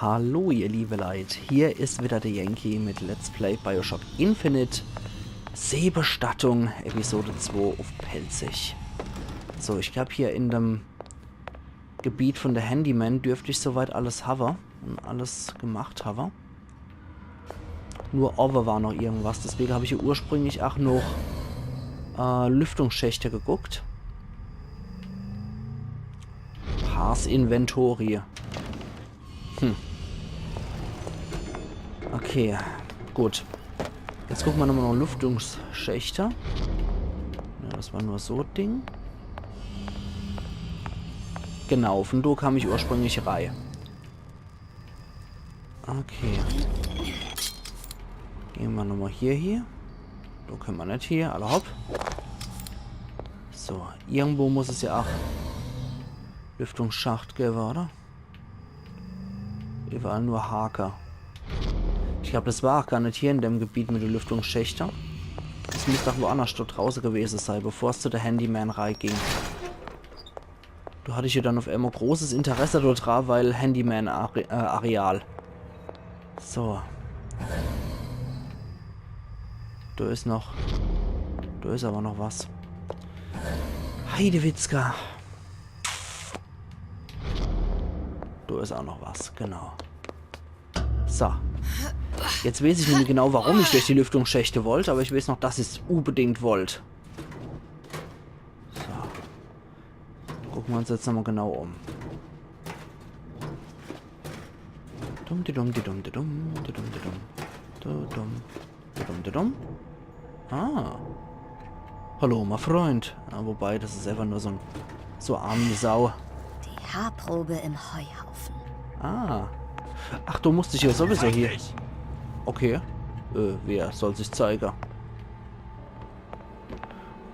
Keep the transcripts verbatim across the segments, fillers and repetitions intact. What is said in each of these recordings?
Hallo ihr liebe Leit, hier is wieder der Yankee mit Let's Play BioShock Infinite, Seebestattung, Episode zwei uff Pälzisch. So, ich glaab, hier in dem Gebiet von der Handyman dürft ich soweit alles hawwe un alles gemacht hawwe. Nur owwe war noch irgendwas, deswege hab ich hier ursprünglich ach noch, äh, Lüftungsschächte geguckt. Pass Inventory. Hm. Okay, gut. Jetzt gucke mer nochmol noch Lüftungsschächte. Ja, das war nur so Ding. Genau, von do kam ich ursprünglich rei. Okay. Gehn mer nochmol hier, hier. Do kenne mer net hier. Alla hopp. So, irgendwo muss es ja ach Lüftungsschacht gewwe, oder? Iwwerall nur Hake. Ich glaab, das war ach gar net hier in dem Gebiet mit de Lüftungsschächte. Das misst ach woannerscht do drauße gewese sei, bevor's zu der Handyman reiging. Do hatt ich ja dann uff emol großes Interesse do dra, weil Handyman-Areal. So. Do is noch. Do is awwer noch was. Heidewitzka. Do is ach noch was, genau. So. Jetzt weeß ich net genau, warum ich durch die Lüftungsschächte wollt, awwer ich weeß noch, dass ich's unbedingt wollt. So. Gucke mer uns jetzt nochmol genau um. Dum, di dum, di dum, di dum, di dum, di dum. Du dum, di dum, di dum. Ah. Hallo, mein Freund. Ah, wobei, das is einfach nur so en, so arme Sau. Die Haarprobe im Heuhaufen. Ah. Ach, du musst dich ja sowieso hier. Okay. Äh, wer soll sich zeige?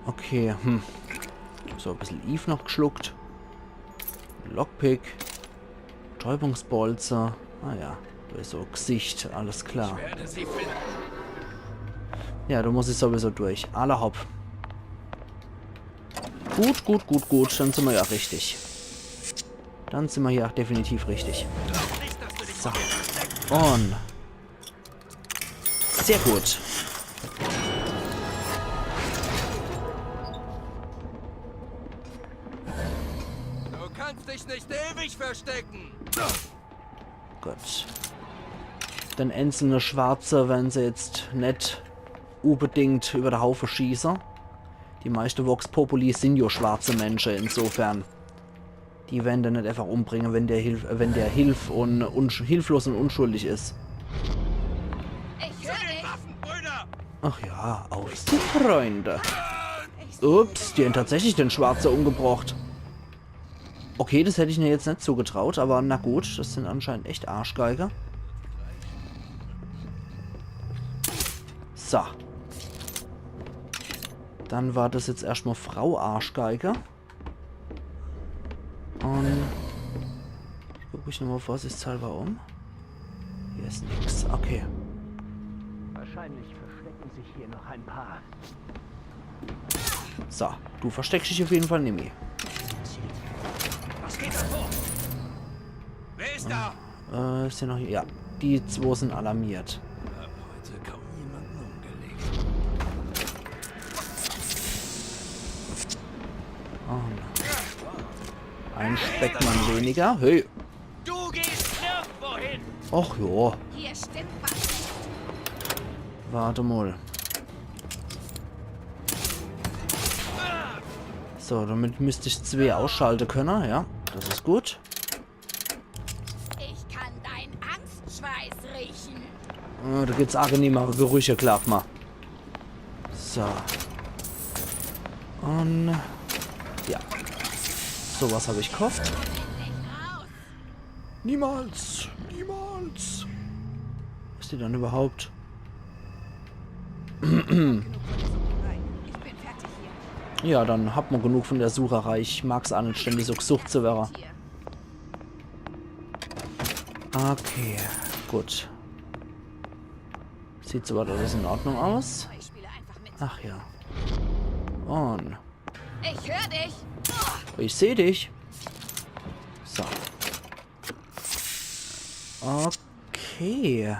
Okay, hm. So, e bissel Eve noch geschluckt. Lockpick. Betäubungsbolze. Ah ja, do is so Gsicht, alles klar. Ich werde sie finden. Ja, do muss ich sowieso durch. Alla hopp. Gut, gut, gut, gut. Dann sin mer ja richtig. Dann sin mer hier ach definitiv richtig. So. Un Sehr gut. Du kannst dich nicht ewig verstecken. Gut. Dann einzelne Schwarze, wenn se jetzt net unbedingt über de Haufe schieße. Die meiste Vox Populi sin jo schwarze Mensche, insofern. Die wern der net einfach umbringe, wenn der hilf-, wenn der hilf- un, un, hilflos un unschuldig is. Ich höre dich. Ach ja, auf zu, Freunde. Ups, die hän tatsächlich den Schwarze umgebrocht. Okay, das hätt ich mir jetzt net zugetraut, aber na gut, das sin anscheinend echt Arschgeige. So. Dann war das jetzt erschtmal Frau Arschgeige. Un ich guck mich nochmal vorsichtshalber um. Hier is nix. Okay. Wahrscheinlich verstecken sich hier noch ein paar. So, du versteckst dich auf jeden Fall nimmi. Was geht da vor? Wer ist da? Äh, is hier noch, ja, die zwo sin alarmiert. Hab heute kaum jemanden umgelegt. Oh nein. Ein Speckmann weniger. Hey. Du gehst nirgendwo hin. Ach ja. Hier stimmt was nicht. Warte mal. So, damit müsst ich zwee ausschalte könne, ja. Das is gut. Ich kann deinen Angstschweiß riechen. Äh, da gibt's angenehmere Gerüche, glaub mal. So. Un ja. So was hab ich gehofft. Niemals! Niemals! Was is die dann überhaupt? Genug von der Sucherei. Ich bin fertig hier. Ja, dann hat man genug von der Sucherei. Ich mag's ach net, ständig so gesucht zu werre. Okay, gut. Sieht soweit alles in Ordnung aus. Ach ja. Un ich hör dich. Ich seh dich. So. Okay.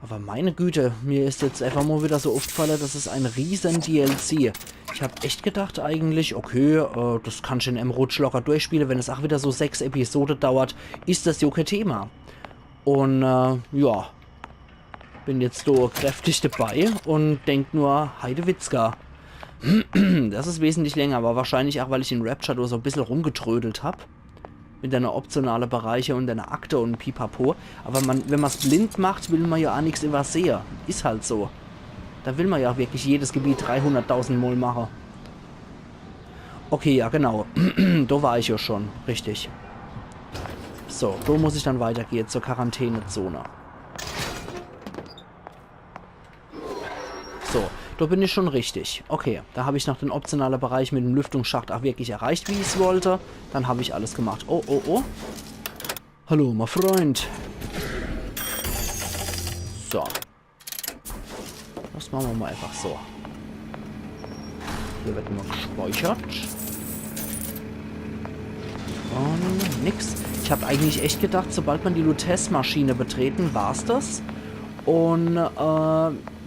Aber meine Güte, mir is jetzt einfach mal wieder so aufgefallen, das is ein riesen D L C. Ich hab echt gedacht eigentlich, okay, äh, das kann ich in em Rutsch locker durchspielen, wenn es auch wieder so sechs Episode dauert, is das ja kein Thema. Und äh, ja, bin jetzt do kräftig dabei und denk nur, Heidewitzka. Das is wesentlich länger, aber wahrscheinlich auch, weil ich in Rapture do so e bissel rumgetrödelt hab. Mit einer optionale Bereiche und einer Akte und Pipapo. Aber man, wenn man's blind macht, will man ja auch nix übersehe. Is halt so. Da will man ja auch wirklich jedes Gebiet dreihunderttausend Mal machen. Okay, ja, genau. Da war ich ja schon. Richtig. So, da muss ich dann weitergehen zur Quarantänezone. So, da bin ich schon richtig. Okay, da hab ich noch den optionalen Bereich mit dem Lüftungsschacht auch wirklich erreicht, wie ich's wollte. Dann hab ich alles gemacht. Oh, oh, oh. Hallo, mein Freund. So. Das machen wir mal einfach so. Hier wird nur gespeichert. Und nix. Ich hab eigentlich echt gedacht, sobald man die Lutece-Maschine betreten, war's das. Und äh,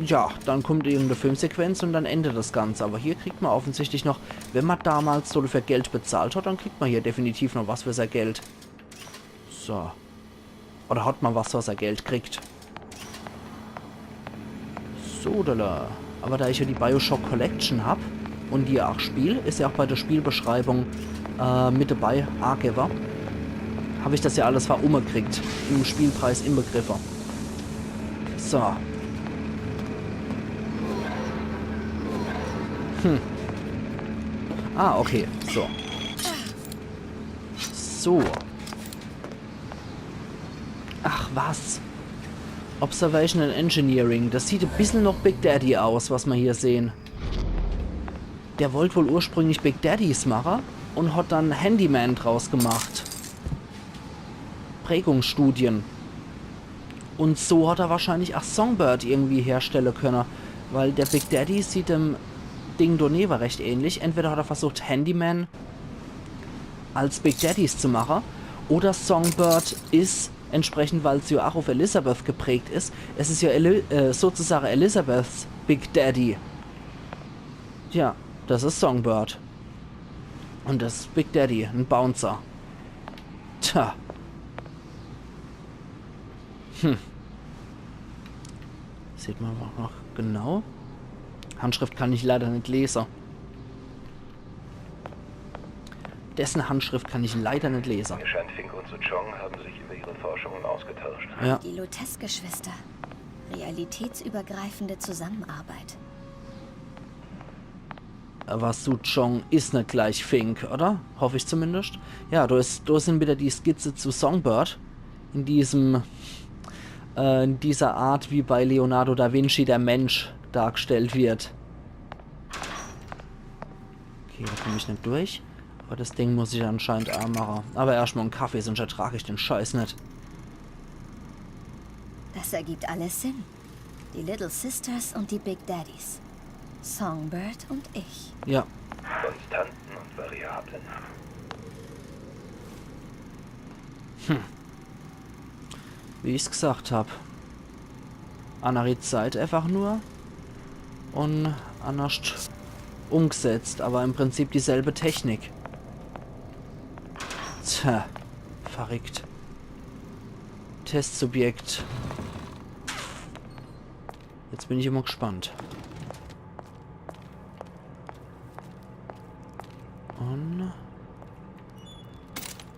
ja, dann kommt irgendeine Filmsequenz und dann endet das Ganze. Aber hier kriegt man offensichtlich noch, wenn man damals so für Geld bezahlt hat, dann kriegt man hier definitiv noch was für sein Geld. So. Oder hat man was, was er Geld kriegt? So, da. Aber da ich ja die Bioshock Collection hab und die auch spiel, is ja auch bei der Spielbeschreibung äh, mit dabei, Archiver, hab ich das ja alles verumme kriegt. Im Spielpreis inbegriffe. So. Hm. Ah, okay. So. So. Ach was. Observation and Engineering. Das sieht e bissel noch Big Daddy aus, was ma hier sehen. Der wollt wohl ursprünglich Big Daddies mache und hat dann Handyman draus gemacht. Prägungsstudien. Und so hat er wahrscheinlich auch Songbird irgendwie herstelle könne, weil der Big Daddy sieht dem Ding do newe recht ähnlich. Entweder hat er versucht, Handyman als Big Daddies zu mache, oder Songbird is entsprechend, weil's ja auch auf Elizabeth geprägt is, es is ja Eli äh, sozusagen Elizabeths Big Daddy. Tja, das is Songbird. Und das is Big Daddy, en Bouncer. Tja. Hm. Sieht man auch noch genau. Handschrift kann ich leider net lese. Dessen Handschrift kann ich leider net lese. Mir scheint, Fink und Suchong haben sich über ihre Forschungen ausgetauscht. Ja. Die Lutece-Geschwister. Realitätsübergreifende Zusammenarbeit. Aber Suchong is net gleich Fink, oder? Hoff ich zumindest. Ja, do is, do sin wieder die Skizze zu Songbird. In diesem, äh, in dieser Art, wie bei Leonardo da Vinci der Mensch dargestellt wird. Okay, da komm ich net durch. Aber das Ding muss ich anscheinend aa mache. Aber erscht mal en Kaffee, sonst ertrag ich den Scheiß net. Das ergibt alles Sinn. Die Little Sisters und die Big Daddies. Songbird und ich. Ja, Konstanten und Variablen. wie ich's gesagt hab. Anneri Zeit einfach nur. Und annerscht umgesetzt, aber im Prinzip dieselbe Technik. Tja, verrickt. Testsubjekt. Jetzt bin ich immer gespannt. Und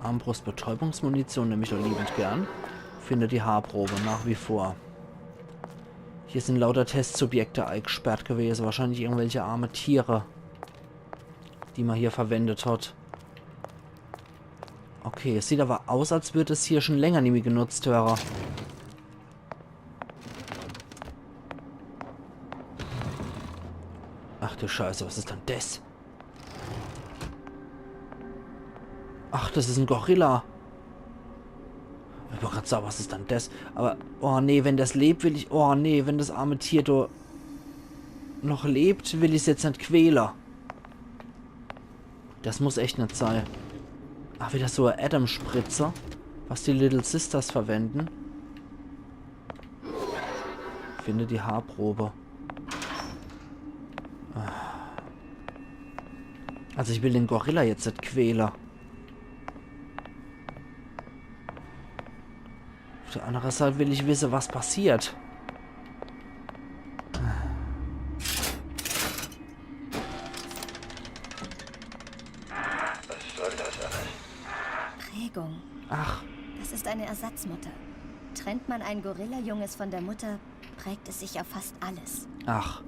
Armbrust-Betäubungsmunition nemm ich doch liebend gern. Finde die Haarprobe nach wie vor. Hier sin lauter Testsubjekte eigesperrt gewese. Wahrscheinlich irgendwelche arme Tiere, die ma hier verwendet hat. Okay, es sieht aber aus, als würd es hier schon länger nimmi genutzt wäre. Ach du Scheiße, was is dann des? Ach, das is en Gorilla. Ich wollt grad sage, was is dann des? Aber, oh nee, wenn das lebt, will ich, oh nee, wenn das arme Tier do noch lebt, will ich's jetzt net quäle. Das muss echt net sei. Ach, wieder so e Adam-Spritze. Was die Little Sisters verwenden. Finde die Haarprobe. Also ich will den Gorilla jetzt net quäle. Auf der andere Seite will ich wisse, was passiert. Was soll das alles? Prägung. Ach, Das ist eine Ersatzmutter. Trennt man ein Gorilla-Junges von der Mutter, prägt es sich auf fast alles. Ach.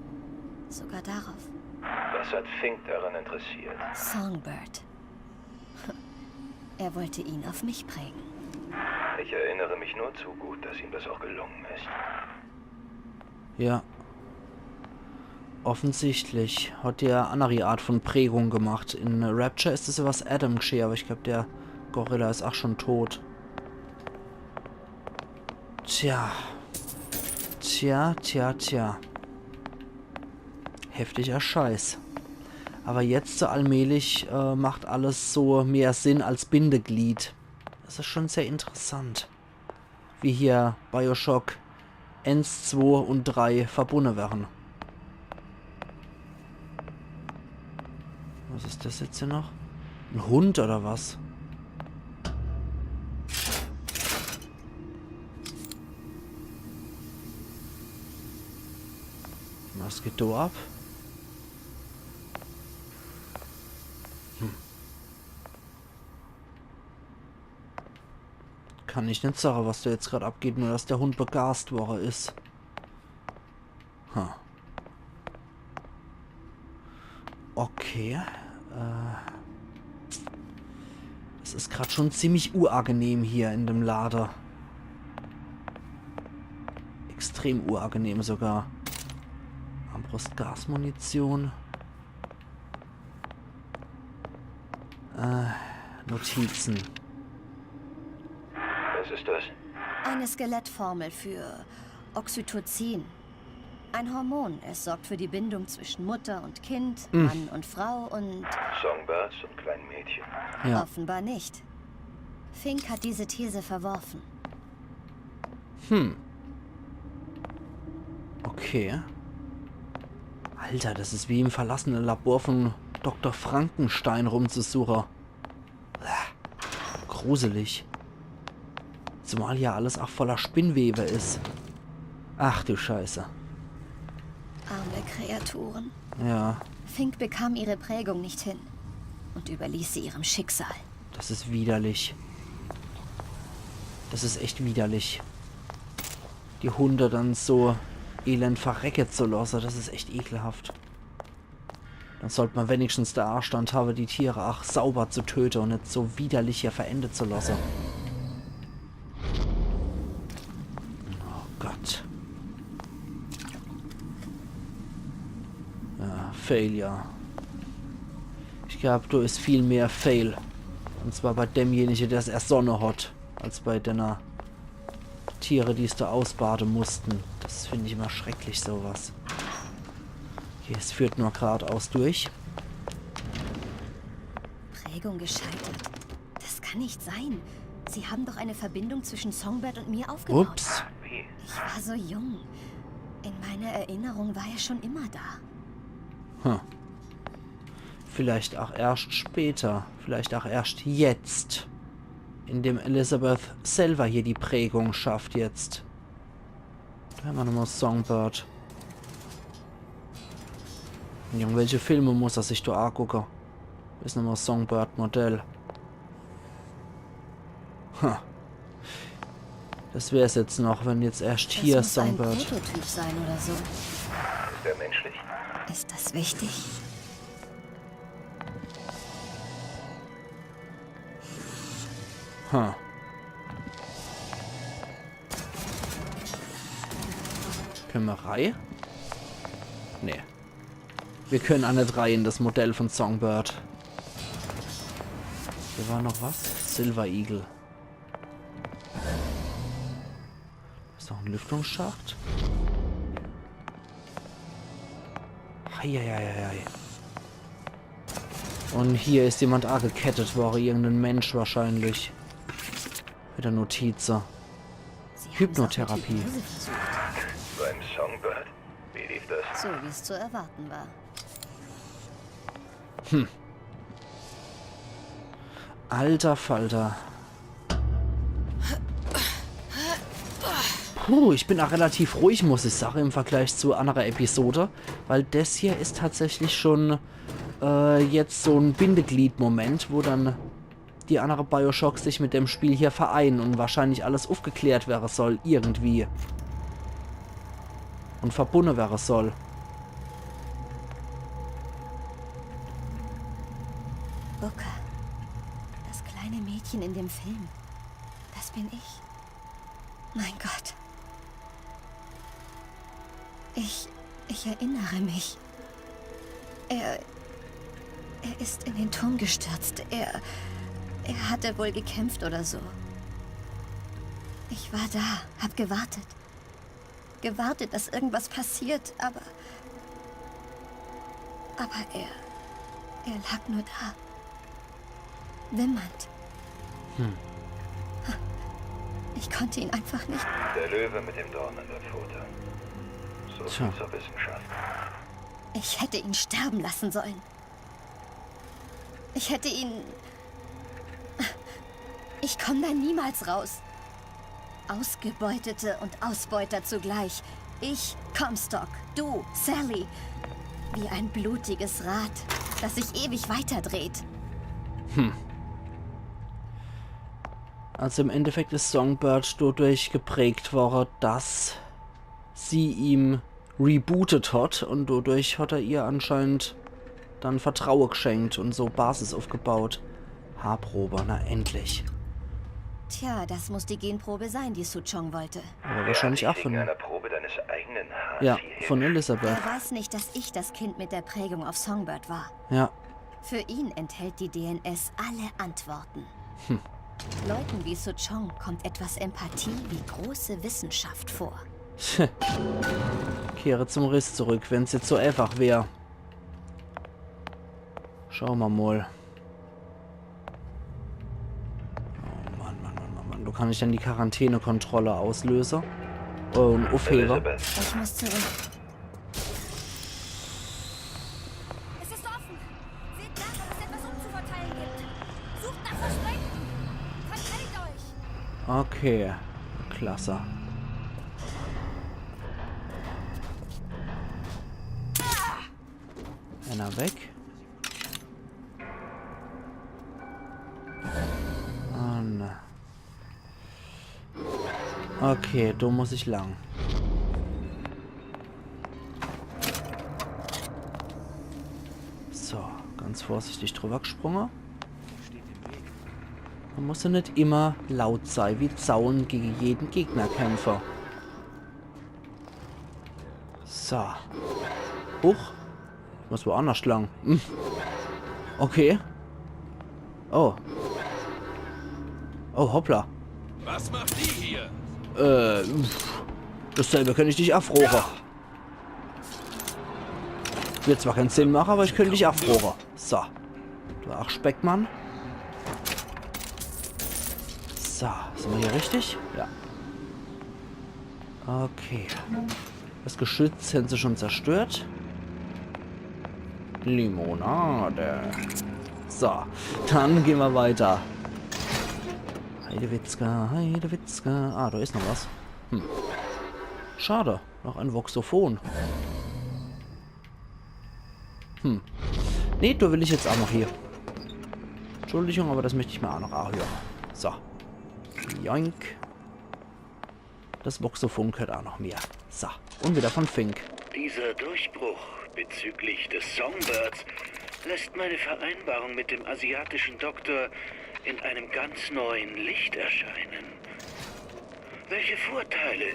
Sogar darauf. Was hat Fink daran interessiert? Songbird. Er wollte ihn auf mich prägen. Ich erinnere mich nur zu gut, dass ihm das auch gelungen ist. Ja. Offensichtlich hat der annere Art von Prägung gemacht. In Rapture is es iwwers Adam gscheh, awwer ich glaab, der Gorilla is ach schun tot. Tja. Tja, tja, tja. Heftiger Scheiß. Awwer jetzt so allmählich äh, macht alles so mehr Sinn als Bindeglied. Das is schun sehr interessant, wie hier Bioshock eens, zwee un drei verbunne werre. Was is das jetzt hier noch? En Hund oder was? Was geht do ab? Hm. Kann ich net sage, was do jetzt grad abgeht, nur dass der Hund begast worre is. Ha. Okay. Äh. Es is grad schun ziemlich uagenehm hier in dem Lade. Extrem uagenehm sogar. Armbrust, Gasmunition. Äh, Notizen. Was ist das? Eine Skelettformel für Oxytocin. Ein Hormon. Es sorgt für die Bindung zwischen Mutter und Kind, Mann und Frau und Songbirds und kleinen Mädchen. Ja. Offenbar nicht. Fink hat diese These verworfen. Hm. Okay. Alter, das is wie im verlassene Labor von Doktor Frankenstein rumzusuche. Bäh. Gruselig. Zumal ja alles ach voller Spinnwebe is. Ach du Scheiße. Arme Kreaturen. Ja, Fink bekam ihre Prägung nicht hin und überließ sie ihrem Schicksal. das is widerlich. Das is echt widerlich. Die Hunde dann so elend verrecke zu losse, das is echt ekelhaft. Dann sollt ma wenigstens de Anstand hawe, die Tiere ach sauber zu töte un net so widerlich hier verende zu losse. Oh Gott. Ja, Failure. Ich glaab, do is viel mehr Fail. Un zwar bei demjenige, der's ersonne hat, als bei denne Tiere, die's do ausbade mussten. Das find ich immer schrecklich, sowas. Okay, es führt nur gradaus durch. Prägung gescheitert. Das kann nicht sein. Sie haben doch eine Verbindung zwischen Songbird und mir aufgebaut. Ups. Wie? Ich war so jung. In meiner Erinnerung war er schon immer da. Hm. Vielleicht ach erscht später. Vielleicht ach erscht jetzt. Indem Elizabeth selber hier die Prägung schafft jetzt. Do hämmer nochmol Songbird. In irgendwelche Filme muss er sich do agucke. Is nochmol Songbird-Modell. Ha. Das wär's jetzt noch, wenn jetzt erscht hier Das muss ein Songbird. Prototyp sein oder so. Ist er menschlich? Ist das wichtig? Ha. Könne mer rei? Nee. Mir könne ach net rei in das Modell von Songbird. Do war noch was? Silver Eagle. Is noch en Lüftungsschacht? Heieieiei. Un hier is jemand agekettet worre, irgenden Mensch wahrscheinlich. Wieder Notize. Sie haben's auch mit Hypnotherapie. Hypnose versucht. Beim Songbird? Wie lief das? So, wie es zu erwarten war. Alter Falter. Puh, ich bin auch relativ ruhig, muss ich sagen, im Vergleich zu anderer Episode. Weil das hier ist tatsächlich schon äh, jetzt so ein Bindeglied-Moment, wo dann die andere Bioshocks sich mit dem Spiel hier vereinen und wahrscheinlich alles aufgeklärt wäre soll, irgendwie. Und verbunde wäre soll. Booker. Das kleine Mädchen in dem Film. Das bin ich. Mein Gott. Ich. Ich erinnere mich. Er. Er ist in den Turm gestürzt. Er. Er hatte wohl gekämpft oder so. Ich war da, hab gewartet. Gewartet, dass irgendwas passiert, aber. Aber er. Er lag nur da. Wimmernd. Ich konnte ihn einfach nicht. Der Löwe mit dem Dorn an der Pfote. So viel Tja. Zur Wissenschaft. Ich hätte ihn sterben lassen sollen. Ich hätte ihn. Ich komm da niemals raus. Ausgebeutete und Ausbeuter zugleich. Ich, Comstock, du, Sally. Wie ein blutiges Rad, das sich ewig weiterdreht. Also im Endeffekt ist Songbird dadurch geprägt worden, dass sie ihm rebootet hat und dadurch hat er ihr anscheinend dann Vertrauen geschenkt und so Basis aufgebaut. Haarprobe, na endlich. Tja, das muss die Genprobe sein, die Suchong wollte. Aber wahrscheinlich auch Wegen von, einer Probe deines eigenen Hahns ja, hierher. Von Elizabeth. Er weiß nicht, dass ich das Kind mit der Prägung auf Songbird war. Ja, Für ihn enthält die D N S alle Antworten. Leuten wie Suchong kommt etwas Empathie wie große Wissenschaft vor. Kehre zum Riss zurück, wenn's jetzt so einfach wär. Schaue mer mal. Oh Mann, Mann, Mann, Mann, Mann. Da kann ich dann die Quarantänekontrolle auslöse. Oh, und aufhebe. Elizabeth, Ich muss zurück. Es ist offen. Seht nach, ob es etwas umzuverteilen gibt. Sucht nach Verstecken. Verteilt euch. Okay, klasse. Einer weg. Mann. Okay, da muss ich lang. So, ganz vorsichtig drüber gesprungen. Man muss ja nicht immer laut sein, wie Zaun gegen jeden Gegner kämpfen. So. Huch. Ich muss woanders lang. Hm. Okay. Oh. Oh, hoppla. Was macht die hier? Äh, pff. Dasselbe könnte ich dich erfroren. Wird zwar keinen Sinn machen, aber ich könnte dich erfroren. So. Du Arschspeckmann. So, sind wir hier richtig? Ja. Okay. Das Geschütz haben sie schon zerstört. Limonade. So, dann gehen wir weiter. Heidewitzka, Heidewitzka. Ah, da ist noch was. Hm. Schade. Noch ein Voxophon. Hm. Nee, da will ich jetzt auch noch hier. Entschuldigung, aber das möchte ich mir auch noch anhören. So. Joink. Das Voxophon gehört auch noch mir. So. Und wieder von Fink. Dieser Durchbruch bezüglich des Songbirds lässt meine Vereinbarung mit dem asiatischen Doktor in einem ganz neuen Licht erscheinen. Welche Vorteile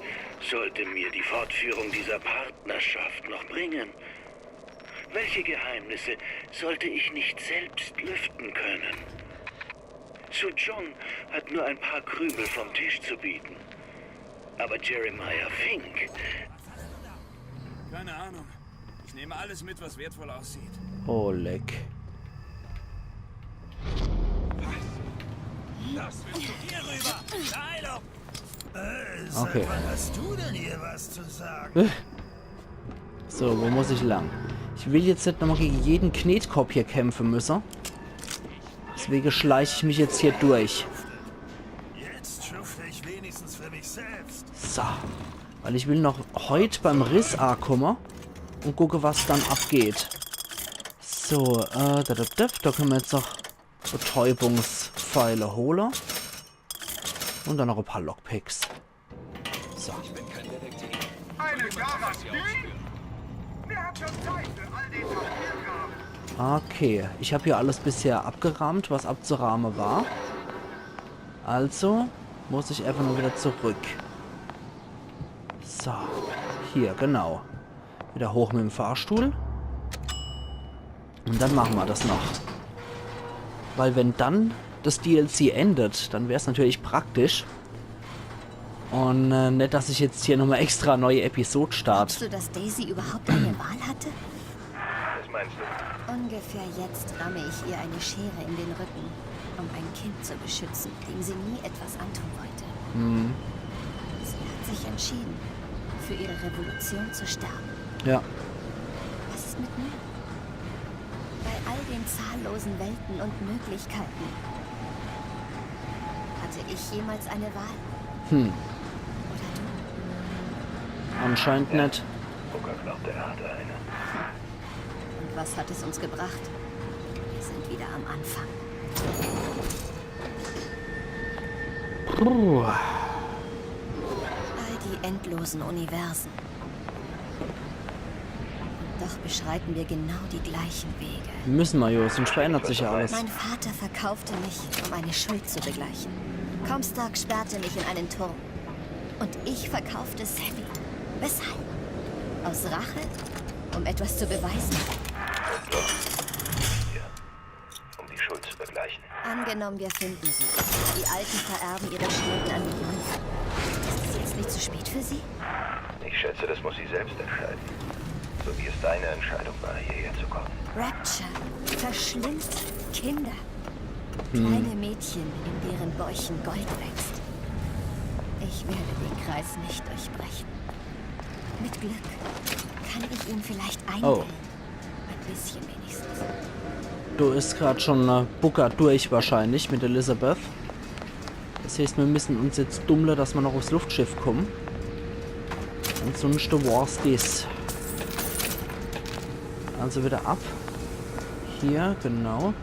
sollte mir die Fortführung dieser Partnerschaft noch bringen? Welche Geheimnisse sollte ich nicht selbst lüften können? Suchong hat nur ein paar Krümel vom Tisch zu bieten. Aber Jeremiah Fink, Keine Ahnung. Ich nehme alles mit, was wertvoll aussieht. Oh, leck. Das willst du hier rüber? Okay. Wann hast du denn hier was zu sagen? So, wo muss ich lang? Ich will jetzt net nochmal gegen jeden Knetkopp hier kämpfe müsse. Deswege schleich ich mich jetzt hier durch. Jetzt schufte ich wenigstens für mich selbst. So. Weil ich will noch heut beim Riss akumme und gucke, was dann abgeht. So, äh, da, da, da, da könne mer jetzt noch Betäubungspfeile hole. Und dann noch e paar Lockpicks. So. Eine Garantie? Wer hat schon Zeit für all den Papierkram? Okay, ich hab hier alles bisher abgerahmt, was abzurahme war. Also muss ich einfach nur wieder zurück. So, hier, genau. Wieder hoch mit dem Fahrstuhl. Und dann mache mer das noch. Weil wenn dann das D L C endet, dann wär's natürlich praktisch. Und äh, net, dass ich jetzt hier nochmal extra neue Episode start. Glaubst du, dass Daisy überhaupt eine Wahl hatte? Was meinst du? Ungefähr jetzt ramme ich ihr eine Schere in den Rücken, um ein Kind zu beschützen, dem sie nie etwas antun wollte. Sie hat sich entschieden, für ihre Revolution zu sterben. Ja. Was ist mit mir? Bei all den zahllosen Welten und Möglichkeiten. Hatte ich jemals eine Wahl? Hm. Oder du? Anscheinend net. Booker glaubt, er hatte eine. Und was hat es uns gebracht? Wir sind wieder am Anfang. Puh. All die endlosen Universen. Und doch beschreiten wir genau die gleichen Wege. Müsse mer jo, sonst verändert sich ja alles. Mein Vater verkaufte mich, um eine Schuld zu begleichen. Comstock sperrte mich in einen Turm. Und ich verkaufte Sammy. Weshalb? Aus Rache? Um etwas zu beweisen? Um die Schuld zu begleichen. Angenommen, wir finden sie. Die Alten vererben ihre Schulden an die Jungen. Ist es jetzt nicht zu spät für sie? Ich schätze, das muss sie selbst entscheiden. So wie es deine Entscheidung war, hierher zu kommen. Rapture verschlingt Kinder. Kleine Mädchen, in deren Bäuchen Gold wächst. Ich werde den Kreis nicht durchbrechen. Mit Glück kann ich ihn vielleicht eindämmen. Oh. Ein bisschen wenigstens. Do is grad schon äh, Booker durch wahrscheinlich mit Elizabeth. Das heißt, mir müssen uns jetzt dummle, dass mer noch aufs Luftschiff kommen. Ansonsten war's das. Also wieder ab. Hier, genau.